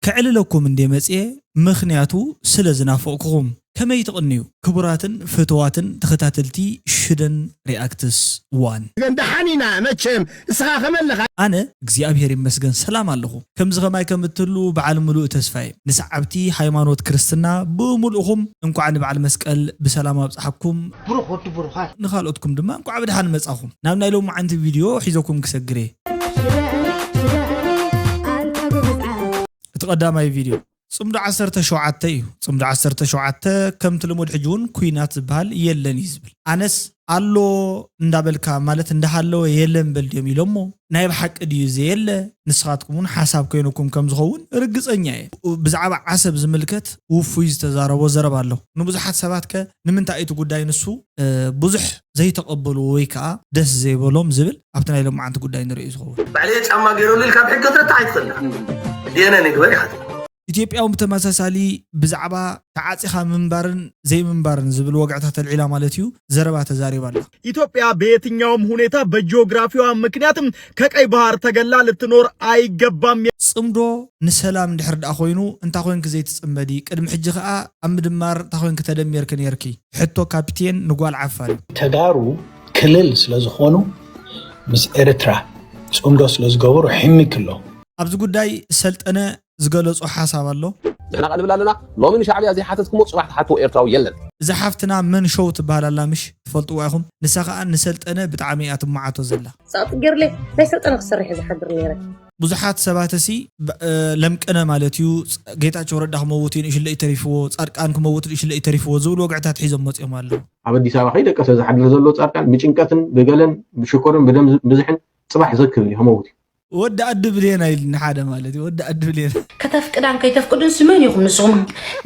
ከዕልለኩም እንዴ መጽየ፣ ምኽንያቱ ስለ ዝናፈቕኩኹም። ከመይ ትቕንዩ? ክቡራትን ፍትዋትን ተኸታተልቲ ሽደን ሪኣክትስ ዋን። ግን ደሓን ኢና መቸም፣ ንስኻ ከመይ ኣለኻ? ኣነ እግዚኣብሔር ይመስገን ሰላም ኣለኹ። ከምዚ ኸማይ ከም እትህሉ በዓል ምሉእ ተስፋ እየ። ንሰዓብቲ ሃይማኖት ክርስትና ብምሉእኹም እንኳዕ ንበዓል መስቀል ብሰላም ኣብጽሓኩም። ብሩኽ ወዲ ብሩኻት። ንኻልኦትኩም ድማ እንኳዕ ብድሓን መጻኹም። ናብ ናይ ሎማዓንቲ ቪድዮ ሒዘኩም ክሰግር እየ። እቲ ቀዳማይ ቪድዮ ጽምዶ ዓሰርተ ሸውዓተ እዩ። ጽምዶ ዓሰርተ ሸውዓተ ከምቲ ልሙድ ሕጂ እውን ኩናት ዝበሃል የለን እዩ ዝብል። ኣነስ ኣሎ እንዳበልካ ማለት እንዳሃለወ የለን በል ድዮም ኢሎሞ? ናይ ብሓቂ ድዩ ዘየለ? ንስኻትኩም እውን ሓሳብ ኮይኑኩም ከም ዝኸውን ርግጸኛ እየ። ብዛዕባ ዓሰብ ዝምልከት ውፉይ ዝተዛረቦ ዘረባ ኣሎ። ንብዙሓት ሰባት ከ ንምንታይ እቲ ጉዳይ ንሱ፣ እ፣ ብዙሕ ዘይተቐበልዎ ወይ ከዓ ደስ ዘይበሎም ዝብል ኣብቲ ናይ ሎማዓንቲ ጉዳይ ንርእዩ ዝኸውን። ባዕለየ ጫማ ገይረሉ ኢልካ ብሕጊ ክትረታዕ ኣይትኽእልን። ዲኤንኤ ንግበር ኢኻ ትብል። ኢትዮጵያ እውን ብተመሳሳሊ ብዛዕባ ተዓጺኻ ምንባርን ዘይምንባርን ዝብል ወግዕታት ኣልዒላ ማለት እዩ ዘረባ ተዛሪባ ኣላ። ኢትዮጵያ በየትኛውም ሁኔታ በጂኦግራፊዋ ምክንያትም ከቀይ ባህር ተገላ ልትኖር ኣይገባም። ጽምዶ ንሰላም እንድሕር ደኣ ኮይኑ እንታይ ኮንኪ ዘይትጽመዲ? ቅድሚ ሕጂ ከኣ ኣብ ምድማር እንታይ ኮንኪ ተደሚርኪ ነርኪ? ሕቶ ካፒቴን ንጓል ዓፋር እዩ። ተጋሩ ክልል ስለ ዝኾኑ ምስ ኤርትራ ጽምዶ ስለ ዝገበሩ ሕሚክ ኣሎ። ኣብዚ ጉዳይ ሰልጠነ ዝገለጾ ሓሳብ ኣሎ። ንሕና ከኣ ንብል ኣለና፣ ሎሚ ንሻዕብያ ዘይሓተትኩሞ ጽባሕ ትሓትዎ ኤርትራዊ የለን። እዛ ሓፍትና መን ሾው ትበሃል ኣላ ምሽ ትፈልጥዋ ኢኹም? ንሳ ከኣ ንሰልጠነ ብጣዕሚ እያ ትመዓቶ ዘላ። ጸቕጢ ገይሩለይ ናይ ሰልጠነ ክሰርሕ እየ ዝሓድር ነይረ። ብዙሓት ሰባትሲ ብ-፣ እ፣ ለምቅነ ማለት እዩ፣ ጸ-፣ ጌታቸው ረዳ ክመውት እዩ ንእሽለይ ተሪፍዎ፣ ጻድቃን ክመውት ንእሽለይ ተሪፍዎ ዝብሉ ወግዕታት ሒዞም መጺኦም ኣለዉ። ኣብ ኣዲስ ኣበባ ከይደቀሰ ዝሓድር ዘሎ ጻድቃን ብጭንቀትን ብገለን ብሽኮርን ብደም ዝ-፣ ብዝሕን ጽባሕ ዘክብል እዩ፣ ክመውት እዩ። ወዲ ኣዲ ብሌና ኢልኒ ሓደ ማለት እዩ፣ ወዲ ኣዲ ብሌና። ከተፍቅዳን ከይተፍቅዱን ስመን ኢኹም ንስኹም?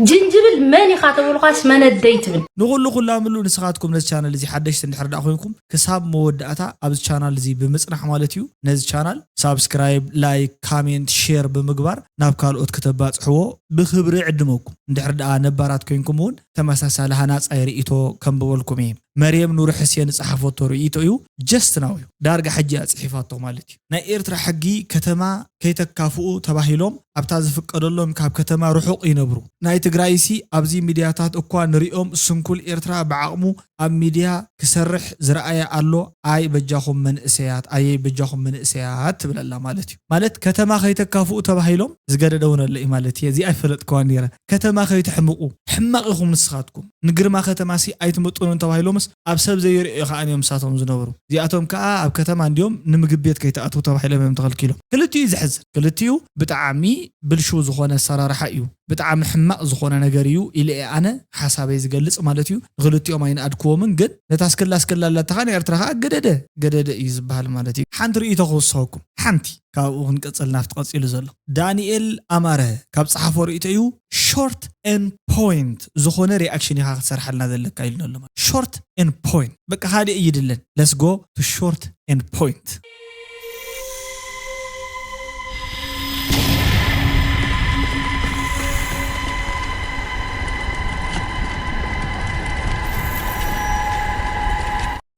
ጅንጅብል መን ኢኻ ተበልኳስ መነደይ ትብል? ንኹሉ ኩላምሉ ንስኻትኩም ነዚ ቻነል እዚ ሓደሽቲ እንድሕር ደኣ ኮይንኩም ክሳብ መወዳእታ ኣብዚ ቻናል እዚ ብምጽናሕ ማለት እዩ። ነዚ ቻናል ሳብስክራይብ፣ ላይክ፣ ካሜንት፣ ሼር ብምግባር ናብ ካልኦት ክተባጽሕዎ ብኽብሪ ዕድመኩም። እንድሕር ደኣ ነባራት ኮይንኩም እውን ተመሳሳሊ ሃናጻይ ርእይቶ ከንብበልኩም እየ። መርየም ኑር ሕሴን ዝጸሓፈቶ ርእይቶ እዩ። ጀስት ናው እዩ። ዳርጋ ሕጂ እያ ጽሒፋቶ ማለት እዩ። ናይ ኤርትራ ሕጊ ከተማ ከይተካፍኡ ተባሂሎም ኣብታ ዝፍቀደሎም ካብ ከተማ ርሑቕ ይነብሩ። ናይ ትግራይሲ ኣብዚ ሚድያታት እኳ ንሪኦም ስንኩል ኤርትራ ብዓቕሙ ኣብ ሚድያ ክሰርሕ ዝረኣየ ኣሎ። ኣይ በጃኹም መንእሰያት፣ ኣየይ በጃኹም መንእሰያት ትብል ኣላ ማለት እዩ። ማለት ከተማ ከይተካፍኡ ተባሂሎም ዝገደደ እውን ኣሎ እዩ ማለት እዩ። እዚ ኣይፈለጥክዋን ነይረ። ከተማ ከይትሕምቑ፣ ሕማቕ ኢኹም ንስኻትኩም። ንግርማ ከተማሲ ኣይትምጥኑን ተባሂሎምስ ኣብ ሰብ ዘይርእዮ ከኣ እዮም ንሳቶም ዝነብሩ። እዚኣቶም ከኣ ኣብ ከተማ እንዲዮም ንምግቢ ቤት ከይትኣትዉ ተባሂሎም እዮም ተኸልኪሎም። ክልቲኡ እዩ ዘሕዝን። ክልቲኡ ብጣዕሚ ብልሹው ዝኾነ ኣሰራርሓ እዩ። ብጣዕሚ ሕማቕ ዝኾነ ነገር እዩ ኢለ እየ ኣነ ሓሳበይ ዝገልጽ ማለት እዩ። ንክልቲኦም ኣይንኣድክዎምን፣ ግን ነታ ስክላ ስክላ ኣላታ ከኣ ንኤርትራ ከኣ ገደደ፣ ገደደ እዩ ዝበሃል ማለት እዩ። ሓንቲ ርእይቶ ክውስኸኩም፣ ሓንቲ ካብኡ ክንቅጽል ናብቲ ቀጺሉ ዘሎ። ዳንኤል ኣማረ ካብ ጸሓፎ ርእይቶ እዩ፣ ሾርት ኤን ፖይንት ዝኾነ ሪኣክሽን ኢኻ ክትሰርሓልና ዘለካ ኢሉና ኣሎ ማለት። ሾርት ኤን ፖይንት። በቃ ካልእ ይድለን። Let's go to short and point።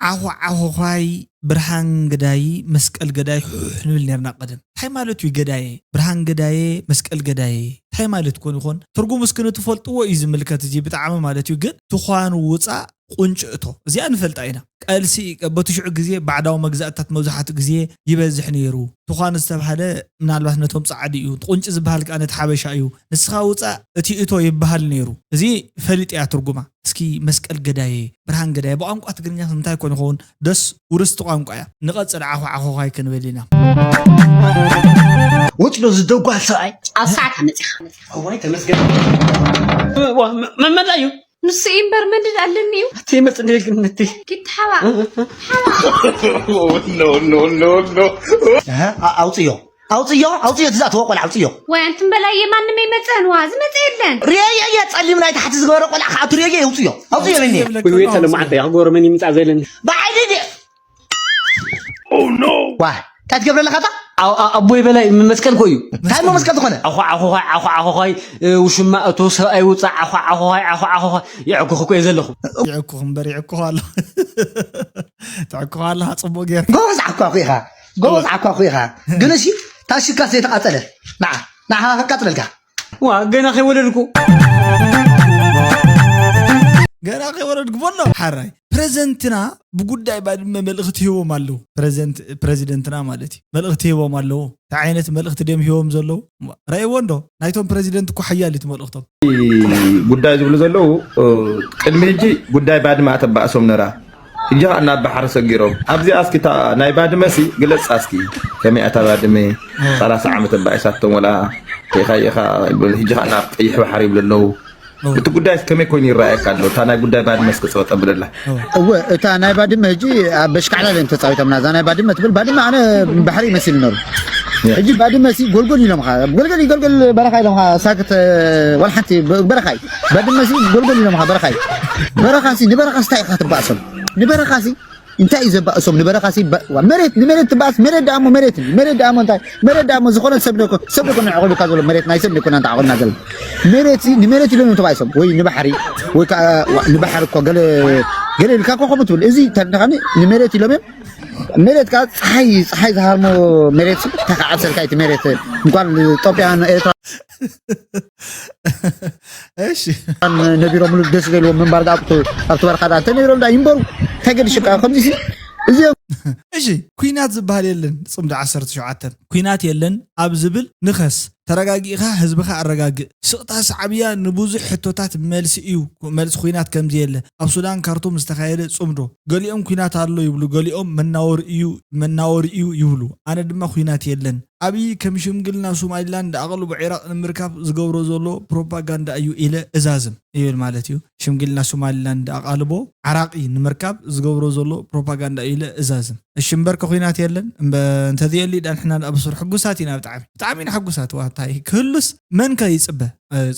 ዓኾ ዓኾዃይ ብርሃን ገዳይ፣ መስቀል ገዳይ ሑሕ ንብል ነርና ቀደም። እንታይ ማለት እዩ ገዳየ? ብርሃን ገዳየ፣ መስቀል ገዳየ እንታይ ማለት ኮን ይኾን? ትርጉሙ እስኪ ንትፈልጥዎ እዩ ዝምልከት እዚ ብጣዕሚ ማለት እዩ። ግን ትዃን ውፃእ ቁንጭ እቶ እዚኣ ንፈልጣ ኢና። ቀልሲ በቲ ሽዑ ግዜ ባዕዳዊ መግዛእትታት መብዛሕትኡ ግዜ ይበዝሕ ነይሩ። ትዃን ዝተባህለ ምናልባት ነቶም ጻዕዲ እዩ። ቁንጭ ዝበሃል ከኣ ነቲ ሓበሻ እዩ። ንስኻ ውጻእ እቲ እቶ ይበሃል ነይሩ። እዚ ፈሊጥ እያ ትርጉማ። እስኪ መስቀል ገዳየ፣ ብርሃን ገዳየ ብቋንቋ ትግርኛ እንታይ ኮን ይኸውን? ደስ ውርስቲ ቋንቋ እያ። ንቐጽል ዓኾ ዓኾዃይ ክንብል ኢና። ወጽሎ ዝደጓል ሰብኣይ። ኣብ ሰዓት መጺኻ። እዋይ ተመስገን። ዋ፣ መ-፣ መመላ እዩ። ንሱ እዩ እምበር መንድድ ኣለኒ እዩ። ኣቲ መጽ እንደ ግን ነቲ። ኪድ ሓባ። ሓባ። No, no, no, no. ኣሃ፣ ኣ-፣ ኣውጽዮ። ኣውጽዮ፣ ኣውጽዮ፣ ትዛእትዎ ቆልዓ ኣውጽዮ። ወይ ኣንቱም በላየ ማንም ኣይመጸን ዋ፣ ዝመጸ የለን። ርየዮ እየ፣ ጸሊም ናይ ታሕቲ ዝገበረ ቆልዓ ከዓ ትርየዮ እየ፣ ኣውጽዮ። ኣውጽዮ በኒ። ወይ ወይ ጸለማዓንተ፣ ያ ክገብሮ መን ይምጻእ ዘለኒ? ብዓይኒ ድየ? Oh no! ዋ፣ እንታይ ትገብረ ኣለኻ እታ? ኣ-፣ ኣ-፣ ኣቦይ በላይ ም-፣ መስቀል እኮ እዩ። እንታይ እሞ መስቀል ዝኾነ? ዓኾ፣ ዓኾ፣ ዓኾ፣ ዓኾ፣ እ፣ ውሽማ እቶ ሰብኣይ ውጻእ፣ ዓኾ፣ ዓኾ፣ ዓኾ፣ ዓኾ፣ የዕኩኽ እኮ እየ ዘለኹ። ይዕኩኽ እምበር ይዕኩኽ ኣሎ። ትዕኩኽ ኣለኻ ጽቡቕ ጌርካ። ጎበዝ ዓኳኹ ኢኻ። ጎበዝ ዓኳኹ ኢኻ። ግን እሺ፣ ታሽካ ዘይተቃጸለ። ንዓ፣ ንዓ፣ ከቃጽለልካ። ዋ ገና ከይወለድኩ። ገና ከይወለድኩ በሎ ሓራይ ፕሬዘንትና ብጉዳይ ባድመ መልእኽቲ ሂቦም ኣለዉ። ፕሬዘንት ፕሬዚደንትና ማለት እዩ መልእኽቲ ሂቦም ኣለዉ። እንታይ ዓይነት መልእኽቲ ድዮም ሂቦም ዘለዉ? ረእይዎ እንዶ ናይቶም ፕሬዚደንት እኮ ሓያል እዩ እቲ መልእኽቶም። ጉዳይ ዝብሉ ዘለዉ ቅድሚ ሕጂ ጉዳይ ባድመ ኣተባእሶም ነራ ሕጂ ከዓ ናብ ባሕሪ ሰጊሮም ኣብዚኣ እስኪ እታ ናይ ባድመ ሲ ግለፃ እስኪ ከመይ ኣታ ባድመ ሰላሳ ዓመት ኣባኢሳቶም ወላ ኢኻ ኢኻ ይብል ሕጂ ከዓ ናብ ቀይሕ ባሕሪ ይብሉ ኣለዉ እቲ ጉዳይ ከመይ ኮይኑ ይረኣየካ ኣሎ እታ ናይ ጉዳይ ባድመ እስኪ ፀወጠ ብለላ እወ እታ ናይ ባድመ ሕጂ ኣብ በሽካዕላል እዮም ተፃዊቶምና እዛ ናይ ባድመ ትብል ባድመ ኣነ ባሕሪ ይመስል ነሩ ሕጂ ባድመ ሲ ጎልጎል ኢሎምኻ ጎልገል ይጎልገል በረኻ ኢሎምኻ ሳክት ዋላ ሓንቲ በረኻ እዩ ባድመ ሲ ጎልጎል ኢሎምኻ በረኻ እዩ በረኻ ሲ ንበረኻ ስታይ ኢኻ ትባእሶም ንበረኻ ሲ እንታይ እዩ ዘባእሶም ንበረኻ ሲ መሬት ንመሬት ትባእስ መሬት ደኣሞ መሬት መሬት ደኣሞ እንታይ መሬት ደኣሞ ዝኾነ ሰብ ደኮ ሰብ ደኮ ንዕቑብ ኢልካ ዘሎ መሬት ናይ ሰብ ደኮ ናንተ ዓቑብና ዘሎ መሬት ሲ ንመሬት ኢሎም እዮም ተባእሶም ወይ ንባሕሪ ወይ ከዓ ንባሕሪ እኮ ገለ ገለ ኢልካ እኮ ከምኡ ትብል እዚ ተረዳኻኒ ንመሬት ኢሎም እዮም መሬት ከዓ ፀሓይ ፀሓይ ዝሃርሞ መሬት ሲ ተካዓብሰልካ እቲ መሬት እንኳን ኢትዮጵያን ኤርትራ እሺ ነቢሮምሉ ደስ ዘይልዎም ምንባር ዝኣብቱ ኣብቲ በረኻ ዳ እንተነቢሮም ዳ ይንበሩ እንታይ ገድሽካ ከምዚ ሲ እዚኦም እሺ ኩናት ዝበሃል የለን ፅምዲ ዓሰርተ ሸውዓተ ኩናት የለን ኣብ ዝብል ንኸስ ተረጋጊእኻ ህዝብኻ ኣረጋግእ ስቕታ ሳዕብያ ንብዙሕ ሕቶታት መልሲ እዩ መልሲ ኩናት ከምዚ የለ ኣብ ሱዳን ካርቱም ዝተኻየደ ፅምዶ ገሊኦም ኩናት ኣሎ ይብሉ ገሊኦም መናወሪ እዩ መናወሪ እዩ ይብሉ ኣነ ድማ ኩናት የለን ኣብይ ከም ሽምግልና ሶማሊላንድ ኣቕልቦ ዒራቕ ንምርካብ ዝገብሮ ዘሎ ፕሮፓጋንዳ እዩ ኢለ እዛዝም ይብል ማለት እዩ። ሽምግልና ሶማሊላንድ ኣቓልቦ ዓራቒ ንምርካብ ዝገብሮ ዘሎ ፕሮፓጋንዳ እዩ ኢለ እዛዝም። እሺ እምበር ከኹናት የለን እምበ እንተዘየሊ ዳንሕና ንኣብሱር ሕጉሳት ኢና ብጣዕሚ ብጣዕሚ ኢና ሕጉሳት ዋታይ ክህሉስ መን ከ ይጽበ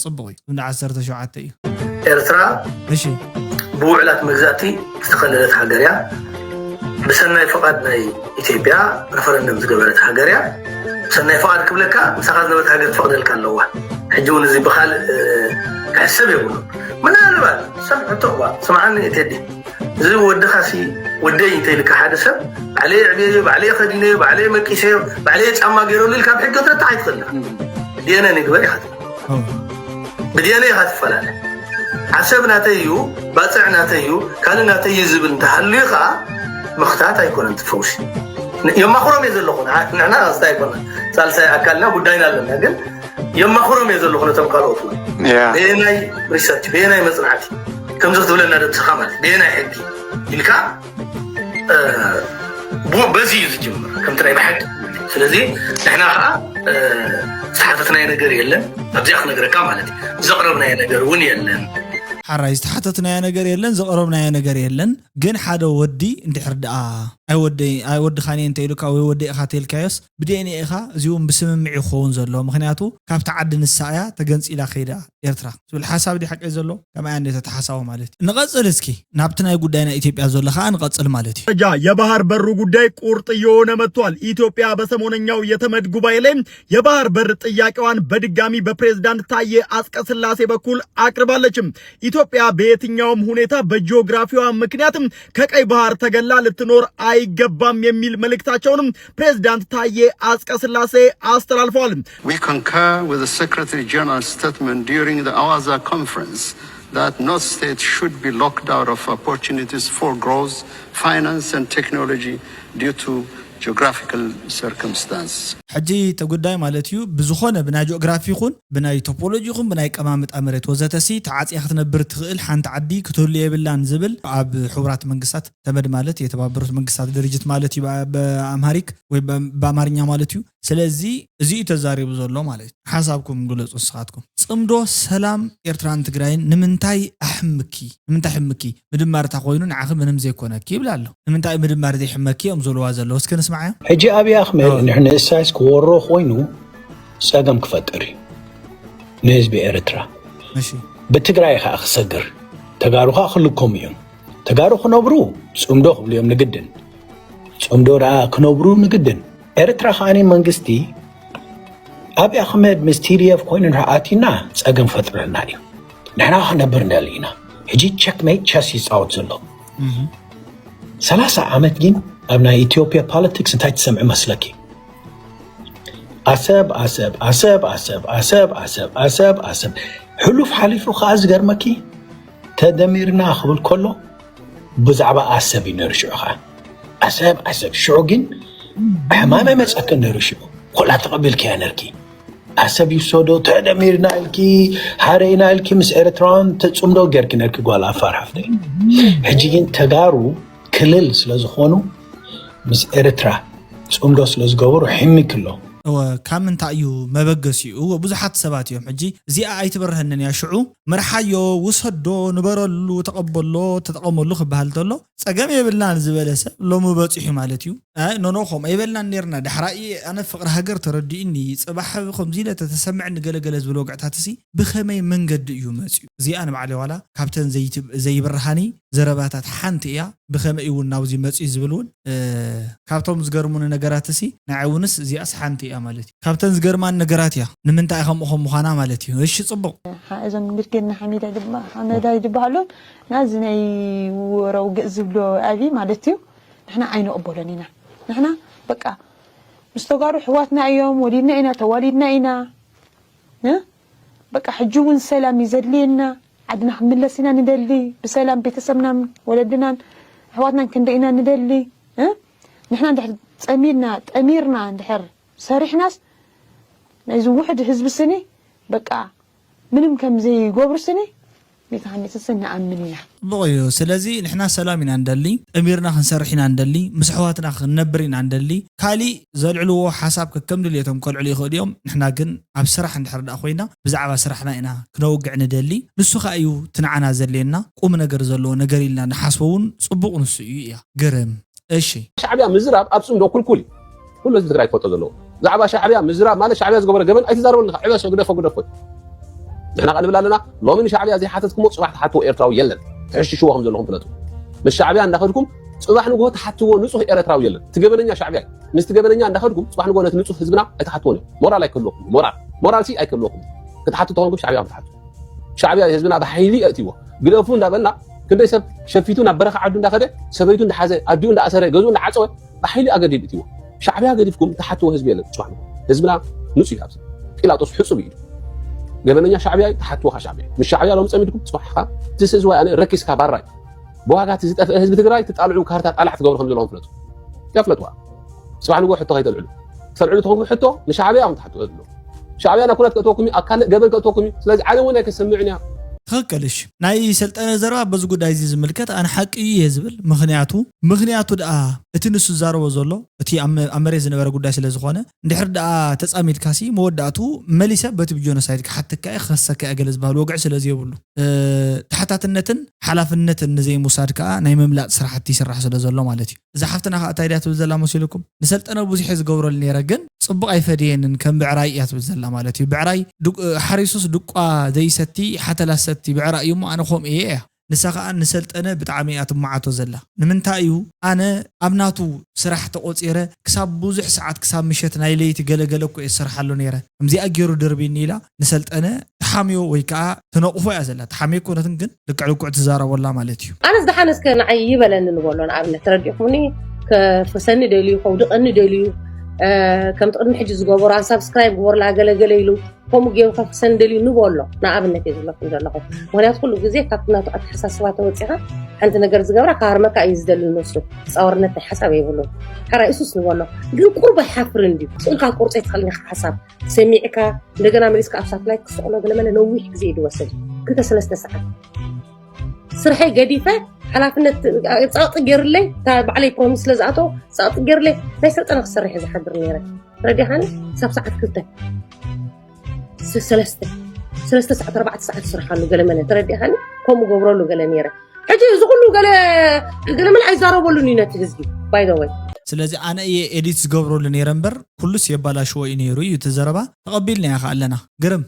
ጽቡቕ እዩ። እንደ ዓሰርተ ሸውዓተ እዩ። ኤርትራ እሺ ብውዕላት መግዛእቲ ዝተኸለለት ሃገር እያ። ብሰናይ ፍቓድ ናይ ኢትዮጵያ ረፈረንደም ዝገበረት ሃገር እያ። ብሰናይ ፍቓድ ክብለካ ምሳኻ ዝነበረት ሃገር ትፈቕደልካ ኣለዋ። ሕጂ እውን እዚ ብኻልእ ክሕሰብ የብሉ። ምናልባት ሰብ ሕቶ እኳ ስምዓኒ ቴዲ፣ እዚ ወድኻ ሲ ወደይ እንተይልካ ሓደ ሰብ ባዕለይ ኣዕብየዮ፣ ባዕለይ ከዲነዮ፣ ባዕለይ መቂሰዮ፣ ባዕለይ ጫማ ገይረሉ ኢልካ ብሕጊ ክትረታዕ ኣይትኽእልን። ዲኤንኤ ንግበር ኢኻ ትብል። ብዲኤንኤ ኢኻ ትፈላለ። ዓሰብ ናተይ እዩ፣ ባፅዕ ናተይ እዩ፣ ካልእ ናተይ እዩ ዝብል እንተሃልዩ ከዓ ምኽታት ኣይኮነን እቲ ፈውሲ። የማኽሮም እየ ዘለኹ። ንዓ- ንሕና ስታይ ኣይኮና ሳልሳይ ኣካልና ጉዳይና ኣለና። ግን የማኽሮም እየ ዘለኹ ነቶም ካልኦት እውን። በየናይ ሪሰርች፣ በየናይ መፅናዕቲ ከምዚ ክትብለና ደብስኻ ማለት በየናይ ሕጊ ኢልካ እ፣ ቡ- በዚ እዩ ዝጅምር ከምቲ ናይ ብሓቂ። ስለዚ ንሕና ከዓ እ፣ ዝተሓተትናዮ ነገር የለን። ኣብዚኣ ክነግረካ ማለት እዩ። ዘቕረብናዮ ነገር እውን የለን። ሓራይ ዝተሓተትናዮ ነገር የለን ዘቕረብናዮ ነገር የለን ግን ሓደ ወዲ እንድሕር ደኣ ኣይወደይ ኣይወድኻን እየ እንተ ኢሉካ ወይ ወደ ኢኻ ተልካዮስ ብዲኤንኤ ኢኻ እዚውን ብስምምዕ ክኸውን ዘሎ ምክንያቱ ካብቲ ዓዲ ንሳ እያ ተገንፂላ ከይዳ ኤርትራ ዝብል ሓሳብ ዲ ሓቂ ዘሎ ከምኣ እንደ ተተሓሳቡ ማለት እዩ ንቐፅል እስኪ ናብቲ ናይ ጉዳይ ናይ ኢትዮጵያ ዘሎ ከዓ ንቐፅል ማለት እዩ ደረጃ የባህር በሩ ጉዳይ ቁርጥ እየሆነ መጥቷል። ኢትዮጵያ በሰሞነኛው የተመድ ጉባኤ ላይ የባህር በር ጥያቄዋን በድጋሚ በፕሬዝዳንት ታዬ አጽቀ ስላሴ በኩል አቅርባለችም። ኢትዮጵያ በየትኛውም ሁኔታ በጂኦግራፊዋ ምክንያትም ከቀይ ባህር ተገላ ልትኖር አይገባም የሚል መልእክታቸውንም ፕሬዝዳንት ታዬ አጽቀ ስላሴ አስተላልፈዋል። We concur with the Secretary General's statement during the Awaza conference that no state should be locked out of opportunities for growth, finance and technology due to geographical circumstance. ሕጂ እቲ ጉዳይ ማለት እዩ ብዝኾነ ብናይ ጂኦግራፊ ይኹን ብናይ ቶፖሎጂ ይኹን ብናይ ቀማምጣ መሬት ወዘተሲ ተዓፅያ ክትነብር ትኽእል ሓንቲ ዓዲ ክትህሉ የብላን ዝብል ኣብ ሕቡራት መንግስታት ተመድ ማለት የተባበሩት መንግስታት ድርጅት ማለት እዩ ብኣምሃሪክ ወይ ብኣማርኛ ማለት እዩ ስለዚ እዚ እዩ ተዛሪቡ ዘሎ ማለት እዩ ሓሳብኩም ግለፁ ንስኻትኩም ፅምዶ ሰላም ኤርትራን ትግራይን ንምንታይ ኣሕምኪ ንምንታይ ሕምኪ ምድማር እታ ኮይኑ ንዓኺ ምንም ዘይኮነኪ ይብላ ኣሎ ንምንታይ ምድማር ዘይሕመኪ እዮም ዝብልዋ ዘለዉ እስኪ ንስማዓዮ ሕጂ ኣብይ ኣሕመድ ንሕንእሳይስ ክወሮ ኮይኑ ፀገም ክፈጥር እዩ ንህዝቢ ኤርትራ ብትግራይ ከዓ ክሰግር ተጋሩ ከዓ ክልኮም እዮም ተጋሩ ክነብሩ ፅምዶ ክብሉ እዮም ንግድን ፅምዶ ደኣ ክነብሩ ንግድን ኤርትራ ከዓ መንግስቲ ኣብይ ኣሕመድ ምስ ቲዲኤፍ ኮይኑ ንርኣቲና ፀገም ፈጥረና እዩ ንሕና ክነብር ንደሊ ኢና ሕጂ ቸክሜት ቸስ ይፃወት ዘሎ ሰላሳ ዓመት ግን ኣብ ናይ ኢትዮጵያ ፖለቲክስ እንታይ ትሰምዒ መስለኪ ኣሰብ ኣሰብ ኣሰብ ኣሰብ ኣሰብ ኣሰብ ኣሰብ ኣሰብ ኣሰብ። ሕሉፍ ሓሊፉ ከዓ ዝገርመኪ፣ ተደሚርና ክብል ከሎ ብዛዕባ ኣሰብ እዩ ነይሩ ሽዑ ከዓ። ኣሰብ ኣሰብ ሽዑ ግን ሕማም ኣይመፀክን ነይሩ ሽዑ። ኮላ ተቐቢልክያ ነርኪ። ኣሰብ ይውሰዶ፣ ተደሚርና ኢልኪ፣ ሃረይና ኢልኪ፣ ምስ ኤርትራውያን ተፅምዶ ጌርኪ ነርኪ ጓል ኣፋር ሓፍተይ። ሕጂ ግን ተጋሩ ክልል ስለ ዝኾኑ ምስ ኤርትራ ፅምዶ ስለ ዝገበሩ ሒሚኪ ኣሎ። እወ፣ ካብ ምንታይ እዩ መበገሲኡ? እወ፣ ብዙሓት ሰባት እዮም ሕጂ እዚኣ ኣይትበርሀንን እያ፣ ሽዑ ምርሓዮ፣ ውሰዶ፣ ንበረሉ፣ ተቐበሎ፣ ተጠቐመሉ ክበሃል ተሎ ጸገም የብልናን ዝበለ ሰብ ሎሚ በጺሑ ማለት እዩ። ኣይ ኖኖ፣ ከምኡ ኣይበልናን ኔርና፣ ዳሕራይ ኣነ ፍቕሪ ሃገር ተረዲኡኒ፣ ጽባሕ ከምዚ ኢለ ተተሰምዐኒ ገለገለ ዝብል ወግዕታት ሲ ብኸመይ መንገዲ እዩ መጺኡ? እዚኣ ንባዕለይ ዋላ ካብተን ዘይት- ዘይብርሃኒ ዘረባታት ሓንቲ እያ። ብኸመይ እውን ናብዚ መጺኡ ዝብል እውን እ፣ ካብቶም ዝገርሙኒ ነገራት ሲ ንዓይ እውንስ እዚኣስ ሓንቲ እያ ማለት እዩ። ካብተን ዝገርማኒ ነገራት እያ። ንምንታይ ከምኡ ከም ምዃና ማለት እዩ። እሺ፣ ጽቡቕ። እዞም ብርጌድና ሓሜዳ ይድባ- ሓመዳይ ይድበሃሉን ናዚ ናይ ወረው ግእ ዝብሎ ኣብይ ማለት እዩ። ንሕና ኣይንቕበሎን ኢና። ንሕና በቃ ምስ ተጋሩ ኣሕዋትና እዮም፣ ወሊድና ኢና፣ ተዋሊድና ኢና። እ? በቃ ሕጂ እውን ሰላም እዩ ዘድልየና። ዓድና ክንምለስ ኢና ንደሊ፣ ብሰላም ቤተሰብናን ወለድናን ኣሕዋትናን ክንደ ኢና ንደሊ። እ? ንሕና እንድሕር ጸሚድና ጠሚርና እንድሕር ሰሪሕናስ ናይዚ ውሕድ ህዝቢ ስኒ በቃ ምንም ከም ዘይገብሩ ስኒ ቤተ ሃንደስስ ንኣምን ኢና። ጽቡቕ እዩ። ስለዚ ንሕና ሰላም ኢና ንደሊ፣ ጠሚርና ክንሰርሕ ኢና ንደሊ፣ ምስ ኣሕዋትና ክንነብር ኢና ንደሊ። ካሊእ ዘልዕልዎ ሓሳብ ከከም ድልየቶም ከልዕሉ ይኽእሉ እዮም። ንሕና ግን ኣብ ስራሕ እንድሕር ደኣ ኮይና ብዛዕባ ስራሕና ኢና ክነውግዕ ንደሊ። ንሱ ከኣ እዩ እቲ ንዓና ዘድልየና ቁም ነገር ዘለዎ ነገር ኢልና ንሓስቦ እውን ጽቡቕ ንሱ እዩ እያ። ግርም። እሺ። ሻዕብያ ምዝራብ ኣብ ጽምዶ ኩልኩል እዩ። ኩሉ ህዝቢ ትግራይ ክፈልጦ ዘለዎ። ዛዕባ ሻዕብያ ምዝራብ ማለት ሻዕብያ ዝገበረ ገበን ኣይትዛረበሉ ኢኻ። ዕበሶ፣ ግደፎ፣ ግደፎ። ንሕና ከኣ ንብል ኣለና፣ ሎሚ ንሻዕብያ ዘይሓተትኩሞ ጽባሕ ትሓትዎ ኤርትራዊ የለን። ትሕሽሽዎ ከም ዘለኹም ፍለጡ። ምስ ሻዕብያ እንዳኸድኩም ጽባሕ ንግሆ ትሓትዎ ንጹህ ኤርትራዊ የለን። እቲ ገበነኛ ሻዕብያ እዩ። ምስቲ ገበነኛ እንዳኸድኩም ጽባሕ ንግሆ ነቲ ንጹህ ህዝብና ኣይትሓትዎን እዮም። ሞራል ኣይክህልወኩም። ሞራል። ሞራል ሲ ኣይክህልወኩም። ክትሓቱ ተኾንኩም ሻዕብያ ክትሓቱ። ሻዕብያ ህዝብና ብሓይሊ የእትይዎ። ግደፉ እንዳበልና ክንደይ ሰብ ሸፊቱ ናብ በረኻ ዓዱ እንዳኸደ ሰበይቱ እንዳሓዘ ኣዲኡ እንዳኣሰረ ገዝኡ እንዳዓፀወ ብሓይሊ ኣገዲዱ እትይዎ። ሻዕብያ ገዲፍኩም ትሓትዎ ህዝቢ የለን። ጽባሕ ንግሆ ህዝብና ንጹህ እዩ። ኣብዚ ጲላጦስ ሕጹብ እዩ። ገበነኛ ሻዕብያ እዩ፣ ትሓትዎ ካ ሻዕብያ እዩ። ምስ ሻዕብያ ሎም ጸሚድኩም ጽባሕ ኻ ትስእዝ ወይ ኣነ ረኪስካ ባራይ ብዋጋ እቲ ዝጠፍአ ህዝቢ ትግራይ ትጣልዑ ካርታ ጣላዕ ትገብሩ ከም ዘለኹም ፍለጡ። እያ ፍለጥዋ። ጽባሕ ንግሆ ሕቶ ከይተልዕሉ። ተልዕሉ ተኾንኩም ሕቶ ንሻዕብያ እዮም ትሓትዎ ዘሎ። ሻዕብያ ናብ ኩናት ከእትወኩም እዩ፣ ኣብ ካልእ ገበን ከእትወኩም እዩ። ስለዚ ዓለም እውን ኣይከሰምዕን እያ። ትኽክል። እሺ፣ ናይ ሰልጠነ ዘረባ በዚ ጉዳይ እዚ ዝምልከት ኣነ ሓቂ እዩ እየ ዝብል። ምኽንያቱ ምኽንያቱ ደኣ እቲ ንሱ ዝዛረቦ ዘሎ እቲ ኣብ መ- ኣብ መሬት ዝነበረ ጉዳይ ስለ ዝኾነ፣ እንድሕር ደኣ ተጻሚድካሲ መወዳእቱ መሊሰ በቲ ብጆኖሳይድ ክሓተካ እየ ክኸሰካ እየ ገለ ዝበሃል ወግዒ ስለ ዘየብሉ፣ እ፣ ተሓታትነትን ሓላፍነትን ንዘይምውሳድ ከኣ ናይ ምምላጥ ስራሕቲ ይስራሕ ስለ ዘሎ ማለት እዩ። እዛ ሓፍትና ከኣ እንታይ ድያ ትብል ዘላ መሲልኩም? ንሰልጠነ ብዙሕ እየ ዝገብረሉ ነይረ፣ ግን ጽቡቕ ኣይፈድየንን፣ ከም ብዕራይ እያ ትብል ዘላ ማለት እዩ። ብዕራይ ድቅ- ሓሪሱስ ድቋ ዘይሰቲ ሓተላ ዝሰቲ ብዕራይ እዩ እሞ ኣነ ከምኡ እየ እያ። ንሳ ከኣ ንሰልጠነ ብጣዕሚ እያ ትመዓቶ ዘላ። ንምንታይ እዩ ኣነ ኣብ ናቱ ስራሕ ተቖጺረ ክሳብ ብዙሕ ሰዓት ክሳብ ምሸት ናይ ለይቲ ገለገለ እኮ እየ ዝሰርሓሉ ነይረ፣ ከምዚኣ ገይሩ ድርቢኒ ኢላ ንሰልጠነ ትሓምዮ ወይ ከኣ ትነቕፎ እያ ዘላ። ትሓምዮ ኣይኮነትን ግን ልክዕ ልክዕ ትዛረቦላ ማለት እዩ። ኣነስ ደሓን እስከ ንዓይ ይበለኒ ንበሎ ንኣብነት ተረዲእኩምኒ። ከፍርሰኒ ደልዩ ከውድቐኒ ደልዩ ከምቲ ቅድሚ ሕጂ ዝገበሩ ኣንሳብስክራይብ ግበሩላ ገለገለ ኢሉ ከምኡ ገይሩ ከፍርሰኒ ደልዩ ንበሎ ንኣብነት እየ ዝብለኩም ዘለኹ። ምክንያቱ ኩሉ ግዜ ካብቲ ናቱ ኣተሓሳስባ ተወፂኻ ሓንቲ ነገር ዝገብራ ክሃርመካ እዩ ዝደሊ። ንሱ ተፃወርነት ናይ ሓሳብ የብሉን። ሕራይ እሱስ ንበሎ ግን ቁርብ ኣይሓፍርን ድዩ? ስእልካ ክትቆርፆ ይትኽእል ኢኻ ሓሳብ ሰሚዕካ እንደገና መሊስካ ኣብ ሳትላይት ክስቕሎ ገለመለ ነዊሕ ግዜ እዩ ዝወስድ። ክልተ ሰለስተ ሰዓት ስርሐይ ገዲፈ ሓላፍነት ፀቕጢ ገይርለይ ባዕለይ ፕሮሚስ ስለ ዝኣተው ፀቕጢ ገይርለይ ናይ ሰልጠነ ክሰርሕ እየ ዝሓድር ነይረ። ተረዲኻኒ? ሳብ ሰዓት ክልተ ሰለስተ ሰለስተ ሰዓት ኣርባዕተ ሰዓት ስርሓሉ ገለመለ ተረዲኻኒ? ከምኡ ገብረሉ ገለ ነይረ። ሕጂ እዚ ኩሉ ገለ ገለመለ ኣይዛረበሉን እዩ ነቲ ህዝቢ ባይዘወይ። ስለዚ ኣነ እየ ኤዲት ዝገብረሉ ነይረ እምበር ኩሉስ የባላሽዎ እዩ ነይሩ እዩ እቲ ዘረባ። ተቐቢልናዮ ከኣ ኣለና። ግርም።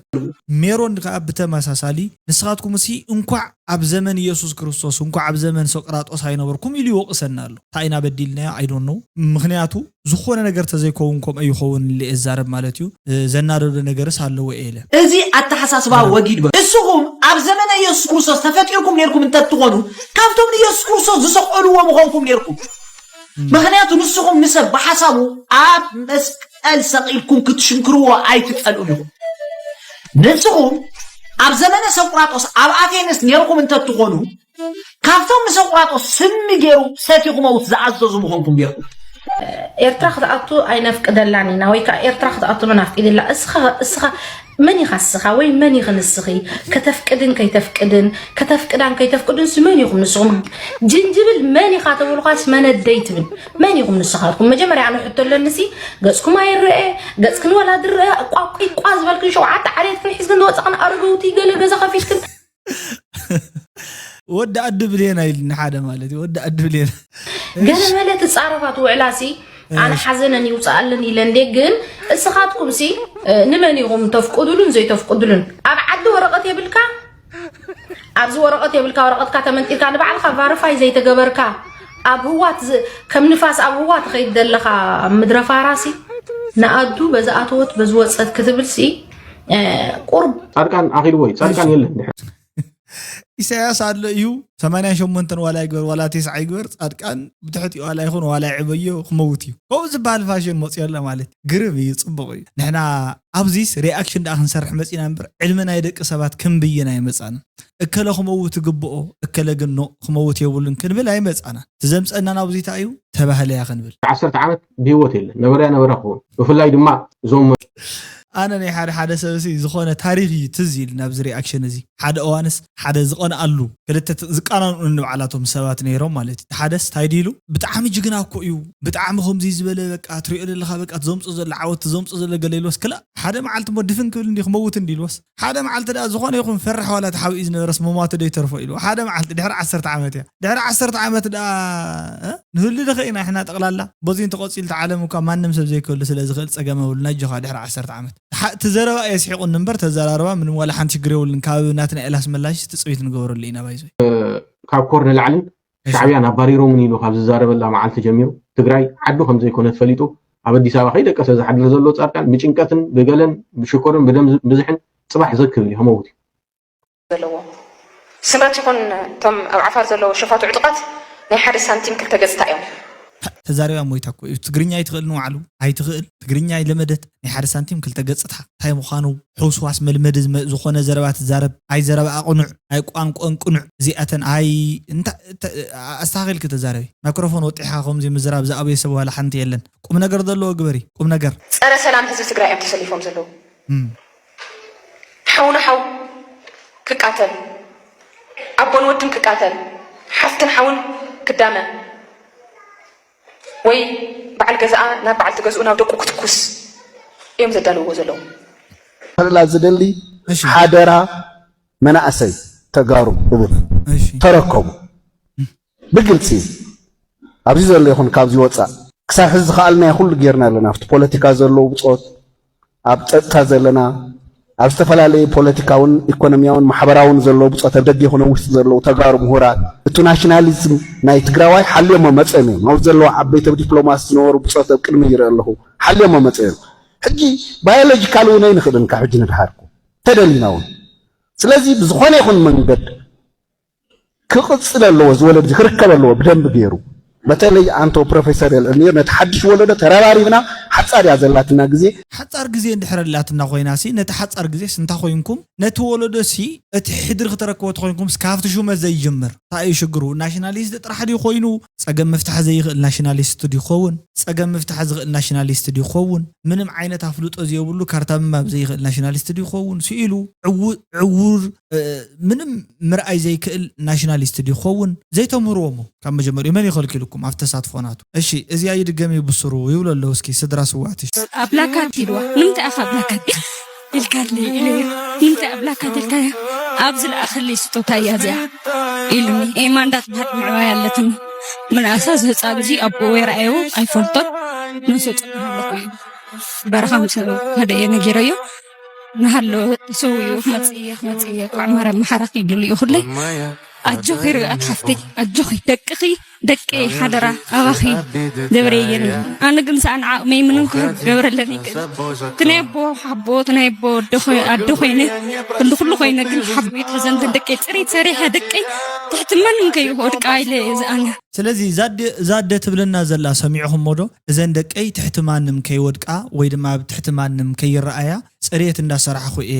ሜሮን ከኣ ብተመሳሳሊ ንስኻትኩም ሲ እንኳዕ ኣብ ዘመን ኢየሱስ ክርስቶስ እንኳዕ ኣብ ዘመን ሶቅራጦስ ኣይነበርኩም ኢሉ ይወቕሰና ኣሎ። እንታይ ኢና በዲልናዮ? ኣይዶኖ። ምኽንያቱ ዝኾነ ነገር ተዘይከውን ከምኡ ይኸውን ኢለ እዛረብ ማለት እዩ። ዘናደዶ ነገርስ ኣለዎ ኢለ። እዚ ኣተሓሳስባ ወጊድ በሉ። ንስኹም ኣብ ዘመነ ኢየሱስ ክርስቶስ ተፈጢርኩም ነይርኩም እንተትኾኑ ካብቶም ንኢየሱስ ክርስቶስ ዝሰቕዕልዎ ምኾንኩም ነይርኩም። ምኽንያቱ ንስኹም ንሰብ ብሓሳቡ ኣብ መስቀል ክቕጸል ሰቒልኩም ክትሽንክርዎ ኣይትጸልኡን ኢኹም። ንስኹም ኣብ ዘመነ ሰቁራጦስ ኣብ ኣቴንስ ነርኩም እንተትኾኑ፣ ካብቶም ንሰቁራጦስ ስሚ ገይሩ ሰቲ ክመውት ዝኣዘዙ ምኾንኩም ገይርኩም። ኤርትራ ክትኣቱ ኣይነፍቅደላን ኢና ወይ ከዓ ኤርትራ ክትኣቱ ንናፍቅደላ። እስኻ እስኻ መን ኢኻ እስኻ ወይ መን ኢኺ ንስኺ? ከተፍቅድን ከይተፍቅድን ከተፍቅዳን ከይተፍቅዱን ሲ መን ኢኹም ንስኹም? ጅንጅብል መን ኢኻ ተበልኳስ መነደይ ትብል? መን ኢኹም ንስኻትኩም? መጀመርያ ኣነ ሕቶ ኣለኒ ሲ ገጽኩም ኣይረአ፣ ገጽክን ወላ ድረአ ቋቂቋ ዝበልክን ሸውዓተ ዓሌትክን ሒዝክን ዝወጻኽን ኣረገውቲ ገለ ገዛ ከፊትክን ወዲ ኣዲ ብሌና ኢልኒ ሓደ ማለት እዩ። ወዲ ኣዲ ብሌና ገለ መለ ትጻረፋ ትውዕላ ሲ ኣነ ሓዘነን ይውፅኣልን ኢለ እንዴ ግን እስኻትኩም ሲ ንመን ኢኹም ተፍቅዱሉን ዘይተፍቅዱሉን? ኣብ ዓዲ ወረቐት የብልካ ኣብዚ ወረቐት የብልካ ወረቐትካ ተመንጢርካ ንባዕልካ ቫርፋይ ዘይተገበርካ ኣብ ህዋ ከም ንፋስ ኣብ ህዋ ትኸይድ ዘለኻ ምድረ ፋራሲ ንኣዱ በዚ ኣተወት በዚ ወፀት ክትብል ሲ ቁርብ ፃድቃን ኣኺልዎ እዩ ፃድቃን የለን ድሕር ኢሳያስ ኣሎ እዩ ሰማንያን ሸሞንተን ዋላ ይግበር ዋላ ቴስዓ ይግበር ፃድቃን ብትሕቲ ዋላ ይኹን ዋላ ይዕበዮ ክመውት እዩ ከምኡ ዝበሃል ፋሽን መፅዮ ኣሎ ማለት ግርም እዩ ፅቡቅ እዩ ንሕና ኣብዚስ ሪኣክሽን ደኣ ክንሰርሕ መፂና እምበር ዕድመ ናይ ደቂ ሰባት ክንብይን ኣይመፃና እከለ ክመውት ይግብኦ እከለ ግን ኖ ክመውት የብሉን ክንብል ኣይመፃና እቲ ዘምፀና ናብዚ እንታይ እዩ ተባህለያ ክንብል ዓሰርተ ዓመት ብህይወት የለን ነበረያ ነበራ ክኸውን ብፍላይ ድማ እዞም ኣነ ናይ ሓደ ሓደ ሰብ ሲ ዝኾነ ታሪኽ እዩ ትዝ ኢል ናብዚ ሪኣክሽን እዚ ሓደ እዋንስ ሓደ ዝቐንኣሉ ክልተ ዝቃናንኡ ንባዕላቶም ሰባት ነይሮም ማለት እዩ ሓደስ ታይ ድኢሉ ብጣዕሚ ጅግና እኮ እዩ ብጣዕሚ ከምዚ ዝበለ በቃ ትሪኦ ዘለኻ በቃ ዘምፁ ዘሎ ዓወት ዘምፁ ዘሎ ገለ ኢልወስ ክላ ሓደ መዓልቲ ሞ ድፍን ክብል እንዲ ክመውት እንዲ ኢልወስ ሓደ መዓልቲ ደኣ ዝኾነ ይኹን ፈራሕ ዋላ ተሓቢኡ ዝነበረስ ምሟቱ ዶ ይተርፎ ኢሉ ሓደ መዓልቲ ድሕሪ ዓሰርተ ዓመት እያ ድሕሪ ዓሰርተ ዓመት ደኣ ንህሉ ዶ ኸኢና ሕና ጠቕላላ በዚ እንተቐፂሉ ዓለም እኳ ማንም ሰብ ዘይክህሉ ስለ ዝኽእል ፀገም የብሉን ኣጆኻ ድሕሪ ዓሰርተ ዓመት እቲ ዘረባ የስሒቑኒ እምበር ተዘራርባ ምንም ዋላ ሓንቲ ሽግር የብሉን ካብ ናትና ኤላስ መላሽ ትፅቢት ንገበረሉ ኢና ባይዞ ካብ ኮር ንላዕልን ሻዕብያን ኣባሪሮምን ኢሉ ካብ ዝዛረበላ መዓልቲ ጀሚሩ ትግራይ ዓዱ ከም ዘይኮነት ፈሊጡ ኣብ ኣዲስ ኣበባ ከይደቀሰ ዝሓድር ዘሎ ፃድቃን ብጭንቀትን ብገለን ብሽኮርን ብደም ብዝሕን ፅባሕ ዘክብል እዩ ከመውት እዩ ዘለዎ ስምረት ይኹን እቶም ኣብ ዓፋር ዘለዉ ሸፋቱ ዕጡቓት ናይ ሓደ ሳንቲም ክልተ ገፅታ እዮም። ተዛሪባ ሞይታ እኮ እዩ ትግርኛ ኣይትኽእል ንባዕሉ ኣይትኽእል ትግርኛ ኣይለመደት ናይ ሓደ ሳንቲም ክልተ ገፅታ እንታይ ምዃኑ ሕውስዋስ መልመዲ ዝኾነ ዘረባ ትዛረብ ኣይ ዘረባ ኣቕኑዕ ኣይ ቋንቋን ቅኑዕ እዚኣተን ኣይ ኣስተኻኺልኪ ተዛረቢ ማይክሮፎን ወጢሕኻ ከምዚ ምዝራብ ዝኣበየ ሰብ ዋላ ሓንቲ የለን ቁም ነገር ዘለዎ ግበሪ ቁም ነገር ፀረ ሰላም ህዝቢ ትግራይ እዮም ተሰሊፎም ዘለዉ ሓው ንሓው ክቃተል ኣቦን ወድን ክቃተል ሓፍትን ሓውን ክዳመ ወይ በዓል ገዛኣ ናብ በዓልቲ ገዝኡ ናብ ደቁ ክትኩስ እዮም ዘዳልውዎ ዘለዉ። ክብላ ዝደሊ ሓደራ መናእሰይ ተጋሩ ክብል ተረከቡ ብግልፂ ኣብዚ ዘሎ ይኹን ካብዚ ወፃእ ክሳብ ሕዚ ዝኸኣልናዮ ኩሉ ጌርና ኣለና ኣብቲ ፖለቲካ ዘለዉ ብፆት ኣብ ፀጥታ ዘለና ኣብ ዝተፈላለዩ ፖለቲካውን ኢኮኖሚያውን ማሕበራውን ዘለዉ ብፆት ኣብ ደገ ይኹን ኣብ ውሽጢ ዘለዉ ተጋሩ ምሁራት እቱ ናሽናሊዝም ናይ ትግራዋይ ሓልዮሞ መፅኦም እዮም ኣብዚ ዘለዉ ዓበይቲ ኣብ ዲፕሎማሲ ዝነበሩ ብፆት ኣብ ቅድሚ ይርኢ ኣለኹ ሓልዮሞ መፅኦም እዮም ሕጂ ባዮሎጂካል እውን ኣይንኽእልን ካብ ሕጂ ንድሓርኩ ተደሊና እውን ስለዚ ብዝኾነ ይኹን መንገድ ክቕፅል ኣለዎ እዚ ወለድ ክርከብ ኣለዎ ብደንብ ገይሩ በተለይ ኣንቶ ፕሮፌሰር የልዕልሚር ነቲ ሓድሽ ወለዶ ተረባሪብና ሓፃር እያ ዘላትና ግዜ ሓፃር ግዜ እንድሕር ኣላትና ኮይና ሲ ነቲ ሓፃር ግዜስ እንታ ኮይንኩም ነቲ ወለዶ ሲ እቲ ሕድሪ ክተረክቦ ተኮይንኩም ስ ካብቲ ሹመት ዘይጅምር እንታይ እዩ ሽግሩ ናሽናሊስት ጥራሕ ድዩ ኮይኑ ፀገም ምፍታሕ ዘይኽእል ናሽናሊስት ድዩ ክኸውን ፀገም ምፍታሕ ዝኽእል ናሽናሊስት ድዩ ክኸውን ምንም ዓይነት ኣፍልጦ ዘይብሉ ካርታ ምንባብ ዘይኽእል ናሽናሊስት ድዩ ክኸውን ስኢሉ ዕውር ምንም ምርኣይ ዘይክእል ናሽናሊስት ድዩ ክኸውን ዘይተምህርዎ እሞ ካብ መጀመሪኡ መን ይኸልኪልኩም ኣብ ተሳትፎ ናቱ እሺ እዚኣ ይድገም እዩ ብስሩ ይብሎ ኣለዉ እስኪ ስድራ ስዋእቲ ኣብላካ ኢልዋ ንምንታይ ኣኻ ኣብላካ ኢልካለይ ኢለዮ ንምንታይ ኣብላካ ኢልካዮ ኣብ ዝለኣኸለይ ስጦታ እያ እዚኣ ኢሉኒ ኤማ እንዳትበሃል ምዕባይ ኣለትኒ ምንኣሳ ዝህፃ ግዜ ኣቦ ወይ ረኣየዎ ኣይፈልጦን ነሶ ፅቡቅ ኣለኩ እዩ በረኻ ምስ ከደ እየ ነጊረዮ ናሃሎ ሰውዩ መፅየ መፅየ ቋዕ ማርያም መሓረኪ ኢሉ እዩ ኩለይ ኣጆኺ ርግኣት ሓፍተይ ኣጆኺ ደቅኺ ደቂ ሓደራ ኣባኺ ገብረየን። ኣነ ግን ሰኣን ዓቕመይ ምንም ክገብረለን ይክእል። እቲ ናይ ኣቦ ሓቦ፣ እቲ ናይ ኣቦ ኣደ ኮይ-፣ ኣደ ኮይነ፣ ክንዲ ኩሉ ኮይነ ግን ሓቦ ይትሕዘን። ግን ደቀይ ፅሬት ሰሪሐ ደቀይ ትሕቲ ማንም ከይወድቃ ኢለ እየ ዝኣምን። ስለዚ እዛ ኣደ፣ እዛ ኣደ ትብለና ዘላ ሰሚዕኹሞ ዶ? እዘን ደቀይ ትሕቲ ማንም ከይወድቃ ወይ ድማ ኣብ ትሕቲ ማንም ከይረኣያ ጽሬት እንዳሰራሕኹ እየ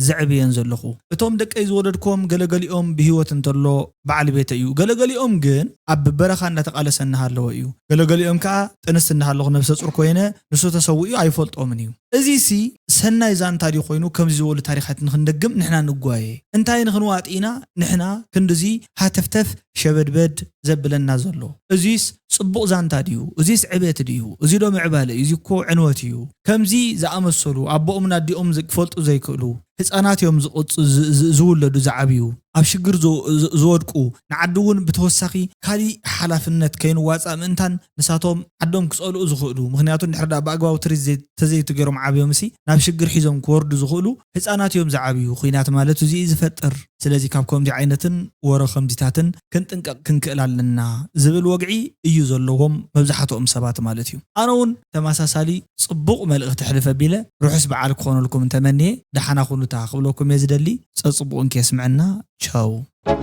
ዘዕብየን ዘለኹ። እቶም ደቀይ ዝወለድኮም ገለገሊኦም ብህይወት እንተሎ በዓል ቤተ እዩ። ገለገሊኦም ግን ኣብ በረኻ እንዳተቓለሰ እናሃለወ እዩ። ገለገሊኦም ከኣ ጥንስቲ እናሃለኹ ነብሰ ጹር ኮይነ ንሱ ተሰዊኡ ኣይፈልጦምን እዩ። እዚሲ ሰናይ ዛንታ ድዩ ኮይኑ ከምዚ ዝበሉ ታሪኻት ንኽንደግም ንሕና ንጓየ? እንታይ ንኽንዋጥ ኢና ንሕና ክንድዚ ሃተፍተፍ ሸበድበድ ዘብለና ዘሎ? እዚስ ጽቡቕ ዛንታ ድዩ? እዚስ ዕቤት ድዩ? እዚ ዶ ምዕባለ እዩ? እዚ እኮ ዕንወት እዩ። ከምዚ ዝኣመሰሉ ኣቦኦምን ኣዲኦም ዝ-፣ ክፈልጡ ዘይክእሉ ህጻናት እዮም ዝቕጽ-፣ ዝ-፣ ዝ-፣ ዝውለዱ፣ ዝዓብዩ፣ ኣብ ሽግር ዝ-፣ ዝ-፣ ዝወድቁ፣ ንዓዲ እውን ብተወሳኺ ካሊእ ሓላፍነት ከይንዋጻእ ምእንታን ንሳቶም ዓዶም ክጸልኡ ዝኽእሉ፣ ምኽንያቱ እንድሕር ደኣ ብኣግባቡ ትሪት ዘይ-፣ ተዘይተገይሮም ዓብዮምሲ ናብ ሽግር ሒዞም ክወርዱ ዝኽእሉ ህጻናት እዮም ዝዓብዩ። ኲናት ማለት እዚ እዩ ዝፈጥር። ስለዚ ካብ ከምዚ ዓይነትን ወረ ከምዚታትን ክንጥንቀቕ ክንክእል ኣለና ዝብል ወግዒ እዩ ዘለዎም መብዛሕትኦም ሰባት ማለት እዩ። ኣነ እውን ተመሳሳሊ ጽቡቕ መልእኽቲ ሕልፍ ኣቢለ ርሑስ በዓል ክኾነልኩም እንተመንየ ደሓና ኩኑታ ክብለኩም እየ ዝደሊ። ጸጽቡቕ እንከ የስምዐና። ቻው።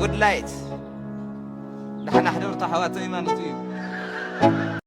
ጉድ ላይት። ደሓና ሕደሩ ኣሕዋተይ ማለት እዩ።